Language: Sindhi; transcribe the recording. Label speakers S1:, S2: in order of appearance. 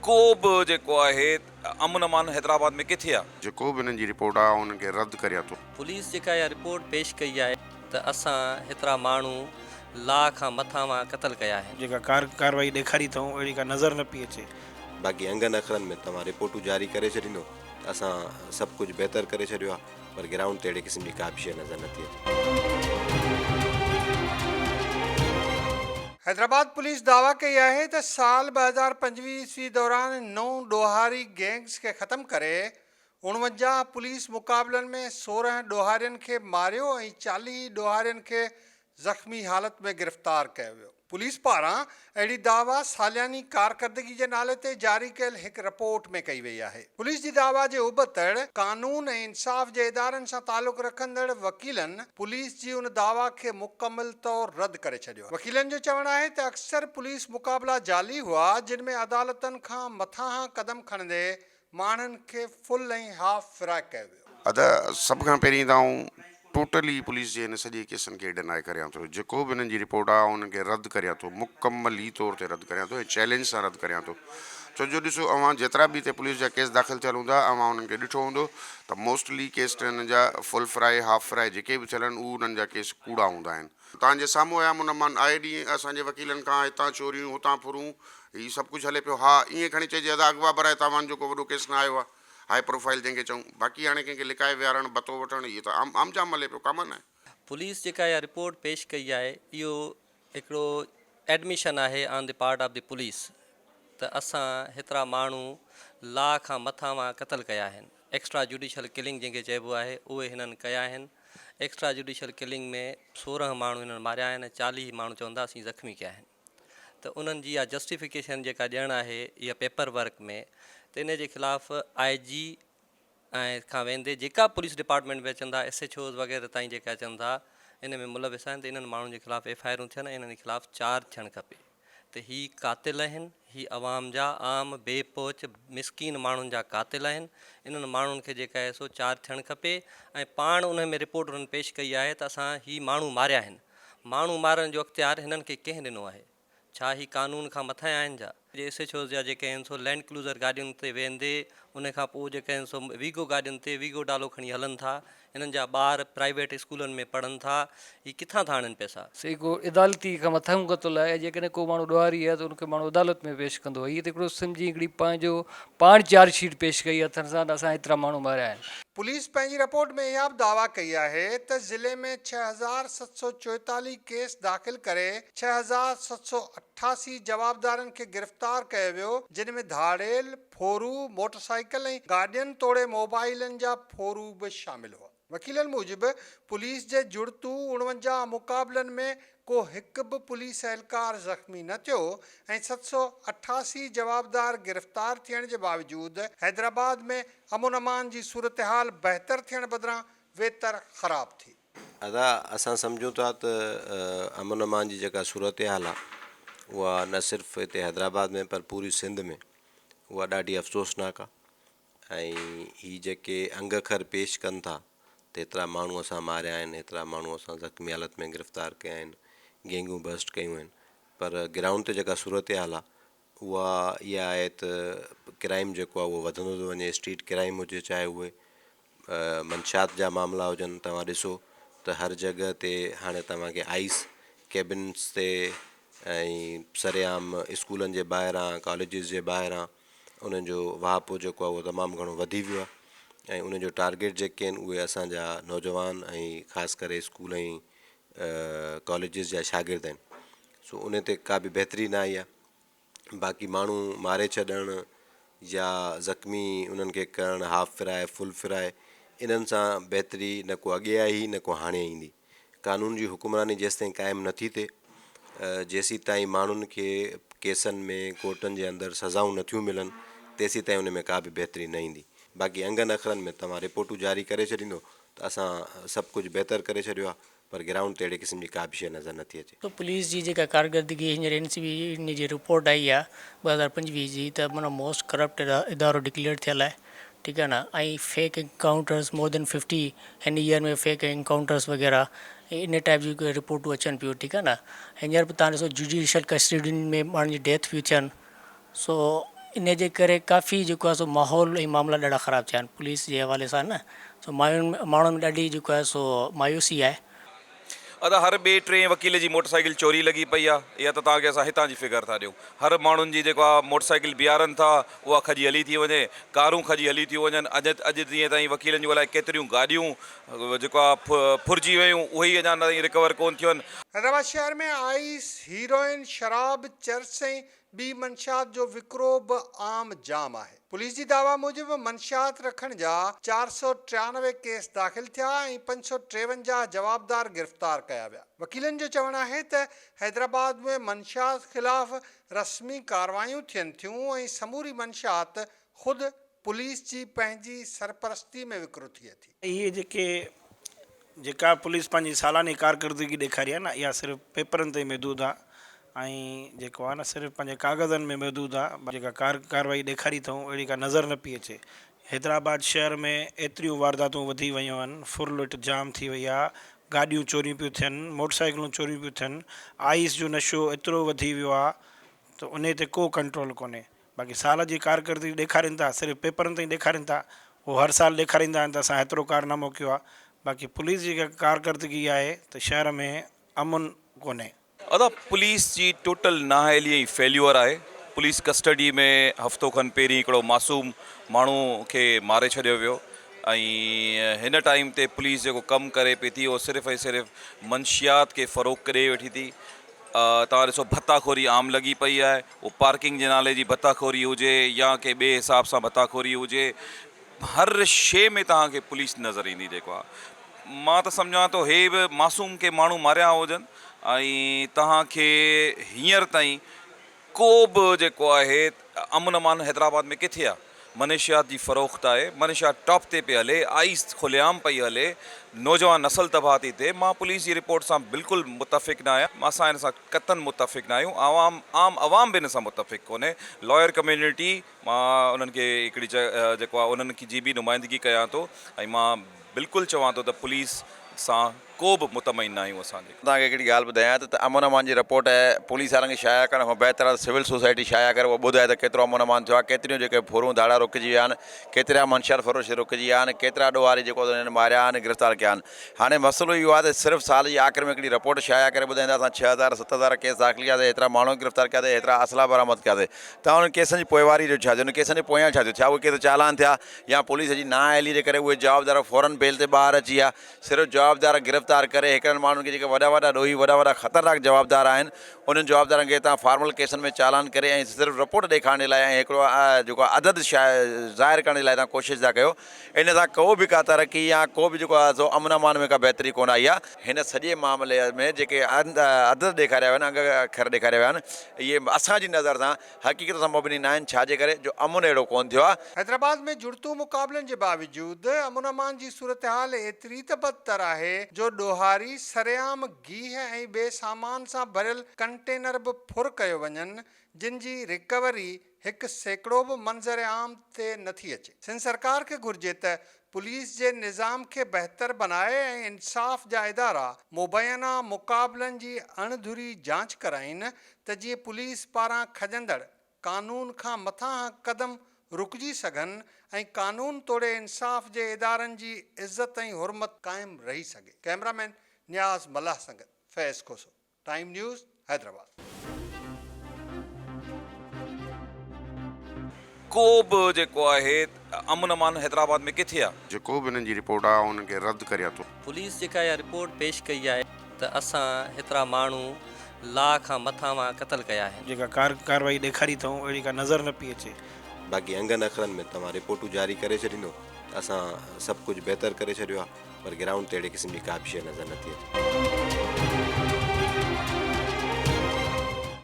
S1: ڪو به جيڪو آهي امن امان حيدرآباد ۾ ڪٿي آ؟
S2: جيڪو به انهن جي رپورٽ آ آئون انهن کي رد ڪريان ٿو.
S3: پوليس جيڪا اها رپورٽ پيش ڪئي آهي ته اسان هيترا ماڻهو لا کان مٿانهان قتل ڪيا آهن.
S4: جيڪا ڪارروائي ڏيکاري اٿئون اهڙي ڪا نظر نه پئي اچي.
S5: باقي انگن اکرن ۾ توهان رپورٽون جاري ڪري ڇڏيندو ته اسان سڀ ڪجهه بهتر ڪري ڇڏيو آهي پر گرائونڊ تي اهڙي قسم جي ڪا به شيء نظر نٿي اچي.
S6: حيدرآباد پوليس دعويٰ ڪئي آهي ته سال 2025 عيسوي دوران نو ڏوهاري گينگز کي ختم ڪري 49 پوليس مقابلن ۾ 16 ڏوهارين کي ماريو ۽ 40 ڏوهارين کي زخمي حالت ۾ گرفتار ڪيو ويو. پوليس پاران اهڙي دعويٰ سالياني ڪارڪردگي جي نالي تي جاري ڪيل هڪ رپورٽ ۾ ڪئي وئي آهي. پوليس جي دعويٰ جي ابتڙ قانون ۽ انصاف جي ادارن سان تعلق رکندڙ وڪيلن پوليس جي ان دعويٰ کي مڪمل طور رد ڪري ڇڏيو. وڪيلن جو چوڻ آهي ته اڪثر پوليس مقابلا جعلي هئا جن ۾ عدالتن کان مٿانهان قدم کڻندي ماڻهن کي فل ۽ هاف فراء ڪيو ويو.
S2: ادا سڀ کان پهرين ته آئون ٽوٽلي پوليس جي هن سڄي ڪيسن کي ڊنائي ڪريان ٿو جيڪو به هنن جي رپورٽ آ آئون انهن کي رد ڪريان ٿو مڪملي طور تي رد ڪريان ٿو ۽ چئلينج سان رد ڪريان ٿو ڇو جو ڏسو اوهان جيترا به هتي پوليس جا ڪيس داخل ٿيل هوندا اوهان انهن کي ڏٺو هوندو ته موسٽلي ڪيس انهن جا فل فرائي هاف فرائي جيڪي به ٿيل آهن اهي انهن جا ڪيس ڪوڙا هوندا آهن. توهان جي سامهون آيا من امان آئي ڏينهن اسان جي وڪيلن کان هتان چوريون هتان ڦرون هي سڀ ڪجهه هلي پيو ها ائين کڻي چئجي ادا اغوا براء تاوان جو ڪو وڏو ڪيس نه آيو آهي هاء پروفائيل جنهن کي چئون باقي هاڻي ڪنهن کي لڪائي ويهارڻ ڀتو وٺڻ هي ته عام عام جام هلي پيو ڪامن آهي.
S3: پوليس جيڪا اها رپورٽ پيش ڪئي آهي اهو هڪڙو ايڊميشن آهي on the part of the police ته اسان هيترا ماڻهو لا کان مٿانهان قتل ڪيا آهن ايڪسٽرا جوڊيشل ڪلنگ جنهن کي چئبو آهي اهي هنن ڪيا آهن ايڪسٽرا جوڊيشل ڪلنگ ۾ 16 ماڻهو هنن ماريا آهن ۽ 40 ماڻهو چون ٿا اسين زخمي ڪيا آهن ته انهن جي اها جسٽيفڪيشن جيڪا ڏيڻ آهي اها پيپر ورڪ ۾ ته ان جي خلاف آء جي ۽ کان ويندي جيڪا پوليس ڊپارٽمينٽ ۾ اچن ٿا ايس ايڇ اوز وغيره تائين جيڪا اچن ٿا ان ۾ ملوث آهن ته انهن ماڻهن جي خلاف ايف I آرون ٿين ۽ انهن جي خلاف چارج ٿيڻ کپي ته هي قاتل آهن هي عوام جا عام بي پهچ مسڪين ماڻهن جا قاتل آهن انهن ماڻهن کي جيڪا آهي سو چارج ٿيڻ کپي ۽ پاڻ انهن ۾ رپورٽ انهن پيش ڪئي آهي ته اسان هي ماڻهو ماريا آهن ماڻهو مارڻ جو اختيار هنن کي ڪنهن ڏنو آهي ڇا هي قانون کان مٿانهن آهن ڇا؟ جي ايس ايڇ اوز جا جيڪي آهن سو لينڊ ڪلوزر گاڏين تي ويهندي ان کان پوء جيڪي آهن سو ويگو گاڏين تي ويگو ڊالو کڻي هلن ٿا هنن جا ٻار پرائيويٽ اسڪولن ۾ پڙهن ٿا هي ڪٿان ٿا آڻين پئسا؟
S7: سي ڪو عدالتي کان مٿانهون قتل آهي ۽ جيڪڏهن ڪو ماڻهو ڏوهاري آهي ته ان کي ماڻهو عدالت ۾ پيش ڪندو هي ته هڪڙو سمجهي هڪڙي پنهنجو پاڻ چارج شيٽ پيش ڪئي هٿن سان ته اسان هيترا ماڻهو ماريا آهن.
S6: پوليس پنهنجي رپورٽ ۾ اها به دعويٰ ڪئي آهي ته ضلعي ۾ 6744 ڪيس داخل ڪري 6788 جوابدارن کي گرفتار ڪيو ويو جن ۾ ڌاڙيل، ڦورو، موٽرسائيڪل ۽ گاڏين توڙي موبائيلن جا ڦورو به شامل هئا. وڪيلن موجب پوليس جي جڙتو 49 مقابلن ۾ ڪو هڪ به پوليس اهلڪار زخمي نه ٿيو ۽ 788 جوابدار گرفتار ٿيڻ جي باوجود حيدرآباد ۾ امن امان جي صورتحال بهتر ٿيڻ بدران ويتر خراب ٿي.
S5: ادا اسان سمجهون ٿا ته امن امان جي جيڪا صورتحال آ اها نه صرف هتي حيدرآباد ۾ پر پوري سنڌ ۾ اها ڏاڍي افسوسناڪ آ ۽ هي جيڪي انگ اکر پيش ڪن ٿا ته هيترا ماڻهو اسان ماريا آهن هيترا ماڻهو اسان زخمي حالت ۾ گرفتار ڪيا آهن گينگون برسٽ ڪيون آهن پر گرائونڊ تي جيڪا صورتحال آ اها اها آهي ته ڪرائيم جيڪو آهي اهو وڌندو ٿو وڃي اسٽريٽ ڪرائيم هجي چاهي اهي منشيات جا معاملا هجن توهان ڏسو ته هر جڳهه تي هاڻي توهان کي آئيس ڪيبنس تي ۽ سرعام اسڪولن جي ٻاهران ڪاليجز جي ٻاهران انهن جو واهپو جيڪو آهي اهو تمام گهڻو وڌي ويو آهي ۽ انهن جو ٽارگيٽ جيڪي آهن اهي اسان جا نوجوان ۽ خاص ڪري اسڪول ۽ ڪاليجز جا شاگرد آهن سو ان تي ڪا به بهتري نه آئي آهي باقي ماڻهو ماري ڇڏڻ يا زخمي انهن کي ڪرڻ هاف فرائي فل فرائي انهن سان بهتري نه ڪو اڳي آئي هئي نه ڪو هاڻي ايندي قانون جي حڪمراني جيستائين قائم نٿي ٿئي جيسيتائين ماڻهن کي ڪيسن ۾ ڪورٽن جي اندر سزائون نٿيون ملن تيسيتائين ان ۾ ڪا به بهتري نه ايندي باقي انگن اکرن ۾ توهان رپورٽون جاري ڪري ڇڏيندو ته اسان سڀ ڪجهه بهتر ڪري ڇڏيو آهي پر گرائونڊ تي اهڙي قسم جي ڪا به شيء نظر نٿي اچي.
S8: پوليس جي جيڪا ڪارڪردگي هينئر اين سي بي ان جي رپورٽ آئي آهي 2025 جي ته معنيٰ موسٽ ڪرپٽ ادارو ڊڪليئر ٿيل آهي ٺيڪ آهي نه ۽ فيڪ انڪائونٽرس مور دين 50 هن ايئر ۾ فيڪ انڪائونٽرس وغيره ان ٽائپ جون رپورٽون اچن پيون ٺيڪ آهي نه هينئر به تان ڏسو جوڊيشل ڪسٽڊين ۾ ماڻهن جي ڊيٿ پيون ٿين سو ان جي ڪري ڪافي جيڪو آهي سو ماحول ۽ معاملا ڏاڍا خراب ٿيا آهن پوليس جي حوالي سان نه سو ماين ماڻهن ۾ ڏاڍي جيڪو آهي سو مايوسي آهي.
S1: ادا هر ٻئي ٽئين وڪيل جي موٽر سائيڪل چوري لڳي پئي آ اها ته توهان کي اسان هتان جي فگر ٿا ڏيون هر ماڻهن جي جيڪو آ موٽر سائيڪل بيهارن ٿا اها کڄي هلي ٿي وڃي ڪارون کڄي هلي ٿيون وڃن اڄ اڄ ڏينهن تائين وڪيلن جون الائي ڪيتريون گاڏيون جيڪو آ ڦرجي ويون اهي ئي اڃا تائين رڪور ڪون ٿيون آهن.
S6: حيدرآباد شهر ۾ آئيس، هيروئن، شراب، چرس ۽ ٻي منشيات جو وڪرو به عام جام آهي. پوليس جي دعويٰ موجب منشيات رکڻ جا 493 ڪيس داخل ٿيا ۽ 553 جوابدار گرفتار ڪيا ويا. وڪيلن جو چوڻ آهي ته حيدرآباد ۾ منشيات خلاف رسمي ڪارروايون ٿين ٿيون ۽ سموري منشيات خود پوليس جي پنهنجي سرپرستي ۾ وڪرو ٿئي ٿي.
S4: اهي جيڪي جيڪا پوليس پنهنجي سالاني ڪارڪردگي ڏيکاري آهي نه اها صرف پيپرن تائين محدود آهي ۽ جيڪو آهي نه صرف پنهنجي ڪاغذن ۾ محدود آهي جيڪا ڪار ڪارروائي ڏيکاري اٿئون اهڙي ڪا نظر نه پئي اچي حيدرآباد شهر ۾ ايتريون وارداتون وڌي ويون آهن ڦر لٽ جام ٿي وئي آهي گاڏيون چوريون پيون ٿين موٽر سائيڪلون چوريون پيون ٿين آئيس جو نشو ايترو وڌي ويو آهي ته انهي تي ڪو ڪنٽرول ڪونهي باقي سال جي ڪارڪردگي ڏيکارين ٿا صرف پيپرن تائين ڏيکارين ٿا هو هر سال ڏيکاريندا آهن ته اسان هيترو ڪارنامو ڪيو آهي باقي پوليس جي جيڪا ڪارڪردگي آهي ته شهر ۾ امن ڪونهي.
S1: ادا پوليس جي ٽوٽل نااهلي ۽ فيليور آهي پوليس ڪسٽڊي ۾ هفتو کن پهرين هڪڙو معصوم ماڻهو کي ماري ڇڏيو ويو ۽ هن ٽائيم تي پوليس جيڪو ڪم ڪري پئي ٿي اهو صرف ۽ صرف منشيات کي فروغ ڏئي ويٺي ٿي توهان ڏسو ڀتا خوري عام لڳي پئي آهي اهو پارڪنگ جي نالي جي ڀتا خوري هجي يا ڪنهن ٻئي حساب سان ڀتا خوري هجي هر شي ۾ توهان کي پوليس نظر ايندي جيڪو آهي مان ته سمجهان ٿو هي به معصوم ڪي ماڻهو ماريا هجن ۽ توهان کي هينئر تائين ڪو به جيڪو آهي امن امان حيدرآباد ۾ ڪٿي آهي منشيات جي فروخت آهي منشيات ٽاپ تي پئي هلي آئيس کليعام پئي هلي نوجوان نسل تباهه ٿي ٿئي مان پوليس جي رپورٽ سان بلڪل متفق نه آهيان اسان ان سان قطعن متفق نه آهيون عوام عام عوام به ان سان متفق ڪونهي لائر ڪميونٽي مان انهن کي هڪڙي جيڪو آهي انهن جي به نمائندگي ڪيان ٿو ۽ مان بلڪل چوان ٿو ته پوليس سان ڪو به مطمئن نه آهيون اسان جي.
S9: توهان کي هڪڙي ڳالهه ٻڌايان ته امن امان جي رپورٽ پوليس وارن کي شايع ڪرڻ کان بهتر آهي ته سول سوسائٽي شايع ڪري اها ٻڌائي ته ڪيترو امن امان ٿيو آهي ڪيتريون جيڪي ڦرون ڌاڙا رڪجي ويا آهن ڪيترا منشيات فروش رڪجي ويا آهن ڪيترا ڏوهاري جيڪو انهن ماريا آهن گرفتار ڪيا آهن هاڻي مسئلو اهو آهي ته صرف سال جي آخر ۾ هڪڙي رپورٽ شايع ڪري ٻڌائيندا اسان 6000 7000 ڪيس داخل ڪياسي هيترا ماڻهو گرفتار ڪياسي هيترا اسلحا برآمد ڪياسي ته انهن ڪيسن جي پوئواري جو ڇا ٿيو انهن ڪيسن جي پويان ڇا ٿيو ڇا اهي ڪيس چالان ٿيا يا پوليس جي نااهلي جي ڪري اهي جوابدار فورن بيل تي ٻاهر اچي ويا صرف جوابدار گرفتار ڪري هڪڙن ماڻهن کي جيڪي وڏا وڏا ڏوهي وڏا وڏا خطرناڪ جوابدار آهن انهن جوابدارن کي تان فارمل ڪيسن ۾ چالان ڪري ۽ صرف رپورٽ ڏيکارڻ جي لاء ۽ هڪڙو جيڪو عدد ظاهر ڪرڻ جي لاء تان ڪوشش ٿا ڪيو ان سان ڪو به ڪا ترقي يا ڪو به جيڪو آهي سو امن امان ۾ ڪا بهتري ڪونه آئي آهي هن سڄي معاملي ۾ جيڪي عدد ڏيکاريا ويا آهن انگ اکر ڏيکاريا ويا آهن اهي اسان جي نظر سان حقيقت سان مبني ناهن ڇا جي ڪري جو امن اهڙو ڪونه ٿيو آهي.
S6: حيدرآباد ۾ جڙتو مقابلن جي باوجود امن امان جي صورتحال ايتري ته بدتر آهي جو ڏوهاري سرعام گيهه ۽ ٻئي سامان سان ڀريل ڪنٽينر به ڦر ڪيو وڃن جن جي رڪوري 1% به منظر عام تي نٿي اچي. سنڌ سرڪار کي گهرجي ته پوليس جي نظام کي بهتر بنائي ۽ انصاف جا ادارا مبينا مقابلن جي اڻ ڌري جاچ ڪرائين ته جيئن پوليس پاران کڄندڙ قانون کان مٿانهان قدم رڪجي سگهن ۽ قانون توڙي انصاف جي ادارن جي عزت ۽ حرمت قائم رهي سگهي. ڪئميرا مين نياز ملاح سان گڏ فيض کوسو، ٽائيم نيوز، حيدرآباد.
S1: ڪو به جيڪو آهي امن امان حيدرآباد ۾ ڪٿي آ.
S2: جيڪو به انهن جي رپورٽ آ آئون انهن کي رد ڪريان ٿو.
S3: پوليس جيڪا اها رپورٽ پيش ڪئي آهي ته اسان هيترا ماڻهو لا کان مٿانهان قتل ڪيا آهن.
S4: جيڪا ڪار ڪارروائي ڏيکاري اٿئون اهڙي ڪا نظر نه پئي اچي.
S5: باقي انگن اکرن ۾ توهان رپورٽون جاري ڪري ڇڏيندو ته اسان سڀ ڪجهه بهتر ڪري ڇڏيو آهي پر گرائونڊ تي اهڙي قسم جي ڪا به شيء نظر نٿي اچي.